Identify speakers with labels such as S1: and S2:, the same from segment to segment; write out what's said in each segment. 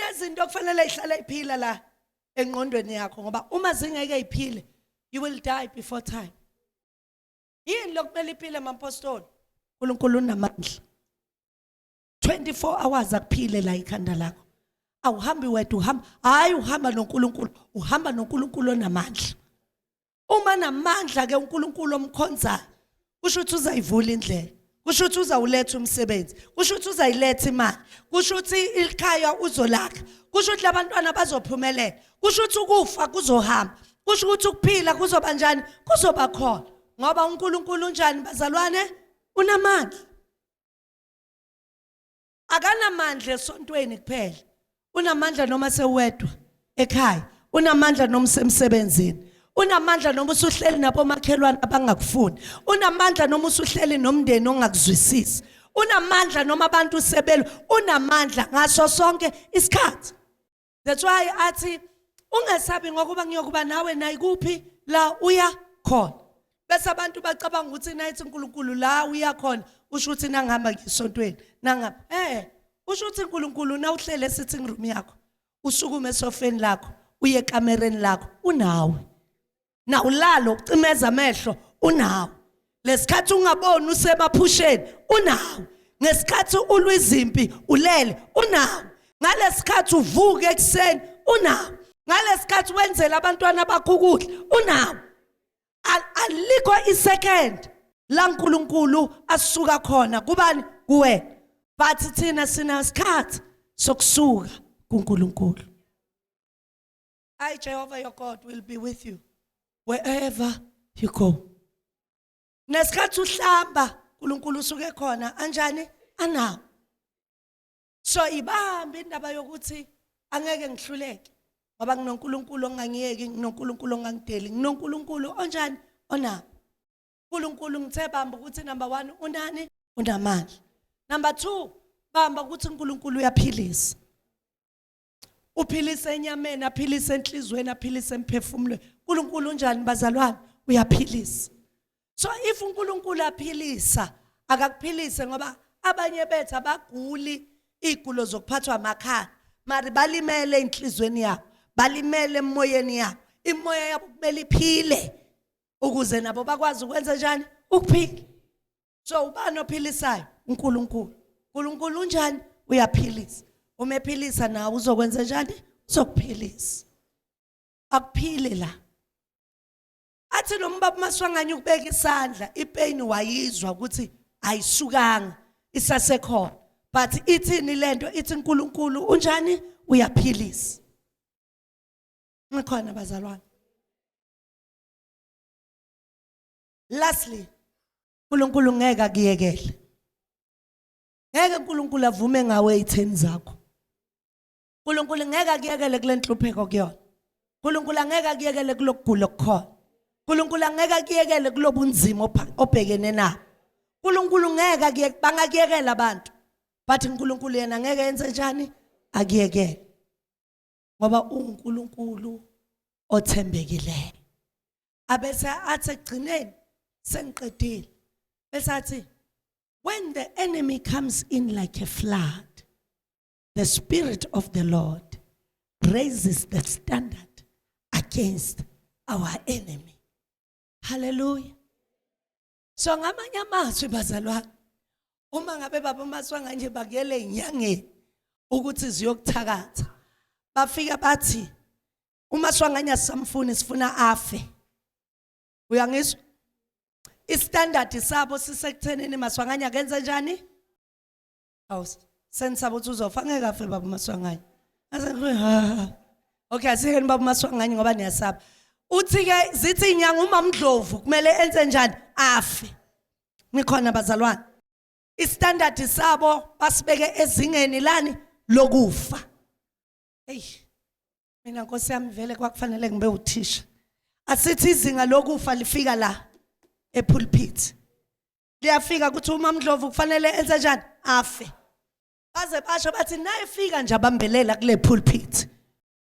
S1: Kunezinto okufanele ihlale iphila la engqondweni yakho, ngoba uma zingeke iphile, you will die before time. Yini lokumele iphile, mampostoli? uNkulunkulu unamandla. 24 hours akuphile la ikhanda lakho. Awuhambi wedwa, uhamba, hayi, uhamba noNkulunkulu, uhamba noNkulunkulu onamandla. Uma namandla ke uNkulunkulu omkhonzayo, kusho ukuthi uzayivula indlela, kusho ukuthi uzawuletha umsebenzi, kusho ukuthi uzayiletha imali, kusho ukuthi ikhaya uzolakha, kusho ukuthi labantwana bazophumelela, kusho ukuthi ukufa kuzohamba, kusho ukuthi ukuphila kuzoba njani? Kuzoba khona, ngoba uNkulunkulu unjani, bazalwane? Unamandla. Akanamandla esontweni kuphela, unamandla noma sewedwa ekhaya, unamandla noma usemsebenzini, unamandla noma usuhleli nabomakhelwane abangakufuni, unamandla noma usuhleli nomndeni ongakuzwisisi, unamandla noma abantu usebelo, unamandla ngaso sonke isikhathi. That's why athi, "Ungesabi, ngokuba ngiyokuba nawe nayikuphi la uya khona." Bese abantu bacabanga ukuthi nayithi uNkulunkulu la uya khona, usho ukuthi nangihamba ngisontweni nangihamba, usho ukuthi uNkulunkulu nawuhlele sitting room yakho, usukume esofeni lakho, uye ekamereni lakho, unawe. Nawulalo ucimeza amehlo, unawe. Lesikhathi ungaboni usemaphusheni, unawe. Ngesikhathi ulwa izimpi ulele, unawe. Ngalesikhathi uvuke ekuseni, unawe. Ngalesikhathi wenzela abantwana bakho ukudla, unawe. Alikho isecond la uNkulunkulu asuka khona kubani? Kuwe. But thina sinasikhathi sokusuka kuNkulunkulu. I, Jehovah your God, will be with you wherever you go. Nesikhathi uhlamba, uNkulunkulu usuke khona anjani? Anawo. So ibambe indaba yokuthi angeke ngihluleke ngoba nginoNkulunkulu ongangiyeki, nginoNkulunkulu ongangideli, nginoNkulunkulu onjani? Onawo. uNkulunkulu, ngithe bamba ukuthi number 1, unani? Unamandla. Number 2, bamba ukuthi uNkulunkulu uyaphilisa. Uphilisa enyameni, aphilise enhlizweni, aphilise emphefumulweni. uNkulunkulu unjani, bazalwane? Uyaphilisa. So if uNkulunkulu aphilisa, akakuphilise, ngoba abanye bethu abaguli igulo zokuphathwa amakhala, mari balimele enhlizweni yabo, balimele emoyeni yabo. Imoya yabo kumele iphile ukuze nabo bakwazi ukwenza njani? Ukuphila. So ubani ophilisayo? uNkulunkulu. uNkulunkulu unjani? Uyaphilisa. Uma ephilisa, nawe uzokwenza njani? Uzokuphilisa. Akuphile la. Athi lo mbaba Maswanganye ukubeka isandla, ipain wayizwa ukuthi ayisukanga, isasekhona, but ithini lento? Ithi uNkulunkulu unjani? Uyaphilisa. Ngikhona, bazalwane? Lastly, uNkulunkulu ngeke akuyekele. Ngeke uNkulunkulu avume ngawe itheni zakho. uNkulunkulu ngeke akuyekele kule nhlupheko kuyona. uNkulunkulu angeke akuyekele kulokugula okukhona. uNkulunkulu angeke akuyekele kulobunzima obhekene nabo. uNkulunkulu ngeke akuyeke. Bangakuyekela abantu, but uNkulunkulu yena ngeke yenze njani? Akuyekele, ngoba uNkulunkulu othembekileyo. Abese athi ekugcineni, sengiqedile, bese athi, "When the enemy comes in like a flood, the Spirit of the Lord raises the standard against our enemy." Hallelujah. So ngamanye amazwi, bazalwane, uma ngabe baba uMaswanga nje bakuyele inyangeni ukuthi ziyokuthakatha, bafika bathi, "UMaswanganya samfuni, sifuna afe." Uyangizwa? Istandard sabo sisekuthenini Maswanganya kenze njani? Awu, senisaba ukuthi uzofa. Ngeke afe baba Maswanganya. Ase ha, okay, asiyeni baba Maswanganya, ngoba niyasaba. Uthi ke, zithi inyanga, uMamndlovu kumele enze njani? Afe. Nikhona, bazalwane? Istandard sabo basibeke ezingeni lani? Lokufa. Hey, mina nkosi yami, vele kwakufanele ngibe uthisha. Asithi izinga lokufa lifika la epulpit, liyafika ukuthi uMamndlovu kufanele enze njani? Afe. Baze basho bathi nayefika nje abambelela kule pulpit,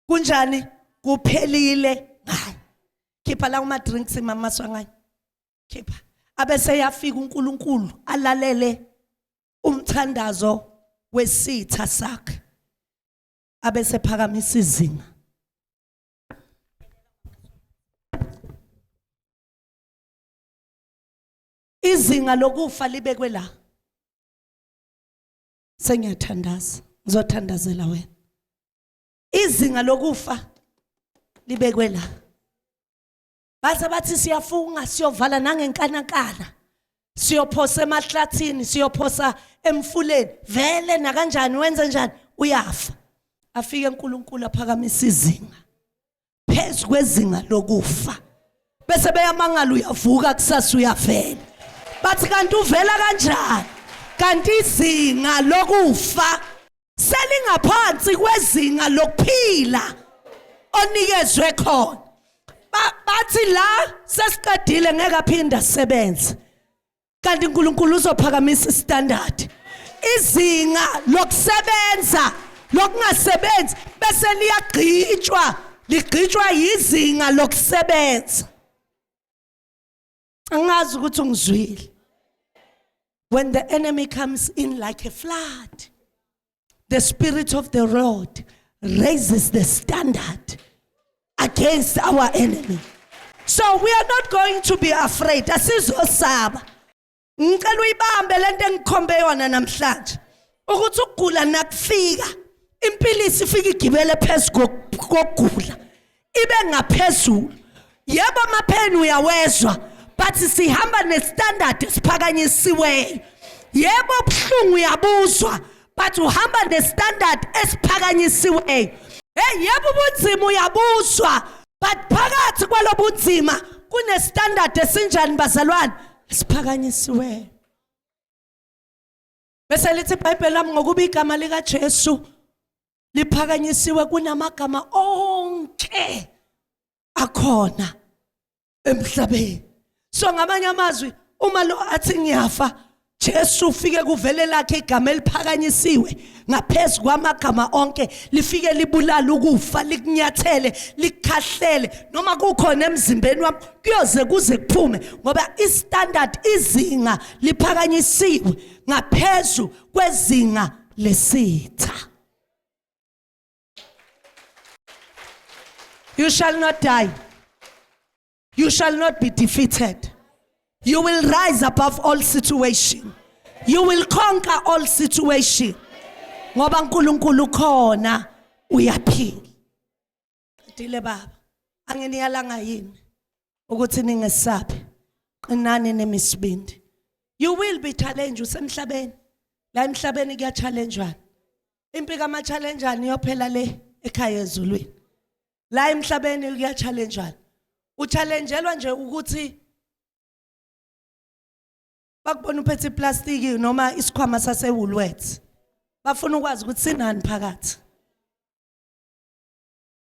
S1: kunjani? Kuphelile ngaye. Khipha la uma drinks, mama Swanganye, khipha. Abese yafika uNkulunkulu alalele umthandazo wesitha sakhe. Abese phakamisa izinga. Izinga lokufa libekwe la. Sengiyathandaza, ngizothandazela wena. Izinga lokufa libekwe la. Baze bathi siyafunga siyovala nangenkanankana. Siyophosa emahlathini, siyophosa emfuleni. Vele nakanjani wenze njani uyafa. Afike uNkulunkulu aphakamisa izinga. Phezu kwezinga lokufa. Bese beyamangala uyavuka kusasa uyavela. Bathi kanti uvela kanjani? Kanti izinga lokufa selingaphansi kwezinga lokuphila onikezwe khona. Bathi la sesiqedile ngeke aphinde asebenze. Kanti uNkulunkulu uzophakamisa istandard. Izinga lokusebenza lokungasebenzi bese liyagqitshwa, ligqitshwa yizinga lokusebenza. Angazi ukuthi ungizwile. When the enemy comes in like a flood, the spirit of the Lord raises the standard against our enemy. So we are not going to be afraid. Asizosaba. Ngicela uyibambe lento engikhombe yona namhlanje. Ukuthi ukugula nakufika, impilisi ifika igibele phezu kokugula. Ibe ngaphezulu. Yebo amapheni uyawezwa, but sihamba nestandard esiphakanyisiweyo. Yebo ubuhlungu uyabuzwa, but uhamba nestandard esiphakanyisiweyo. Hey yebo ubunzima uyabuzwa, but phakathi kwalobunzima kunestandard esinjani bazalwane? Esiphakanyisiweyo. Bese lithi iBhayibheli lami ngokuba igama likaJesu liphakanyisiwe kunamagama onke akhona emhlabeni. So ngamanye amazwi uma lo athi ngiyafa, Jesu ufike kuvele lakhe igama eliphakanyisiwe ngaphezu kwamagama onke, lifike libulala ukufa, likunyathele, likukhahlele noma kukhona emzimbeni wami kuyoze kuze kuphume, ngoba istandard, izinga liphakanyisiwe ngaphezu kwezinga lesitha. You shall not die. You shall not be defeated. You will rise above all situation. You will conquer all situation. Ngoba uNkulunkulu ukhona uyaphila. Qedile baba. Anginiyalanga yini ukuthi ningesabe. Qinani nemisibindi. You will be challenged usemhlabeni. La emhlabeni kuya challengewana. Impi kama challengeana iyophela le ekhaya ezulwini. La emhlabeni kuya challengewana. Uchallengelwa nje ukuthi bakubona uphethe iplastiki noma isikhwama sase Woolworths. Bafuna ukwazi ukuthi sinani phakathi.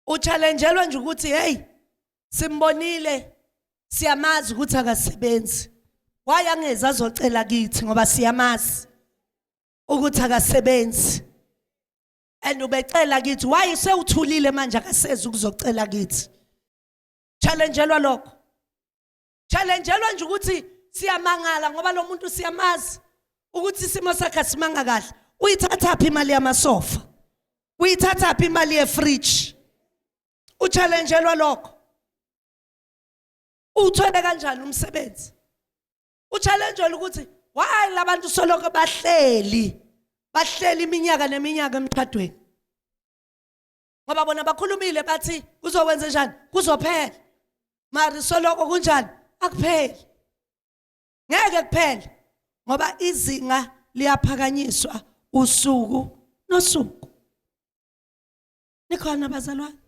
S1: Uchallengelwa nje ukuthi hey simbonile siyamazi ukuthi akasebenzi. Why angeze azocela kithi ngoba siyamazi ukuthi akasebenzi. And ubecela kithi, why sewuthulile manje akasezi ukuzocela kithi? Challengelwa lokho. Challengelwa nje ukuthi siyamangala ngoba lo muntu siyamazi ukuthi isimo sakhe asimanga kahle. Uyithatha phi imali yamasofa? Uyithatha phi imali yefridge? Uchallengelwa lokho. Uthole kanjani umsebenzi? Uchallengelwa ukuthi why labantu soloko bahleli bahleli iminyaka neminyaka emshadweni. Ngoba bona bakhulumile bathi kuzokwenza njani? Kuzophela. Mari soloko kunjani? Akupheli. Ngeke kuphele ngoba izinga liyaphakanyiswa usuku nosuku. Nikhona bazalwane?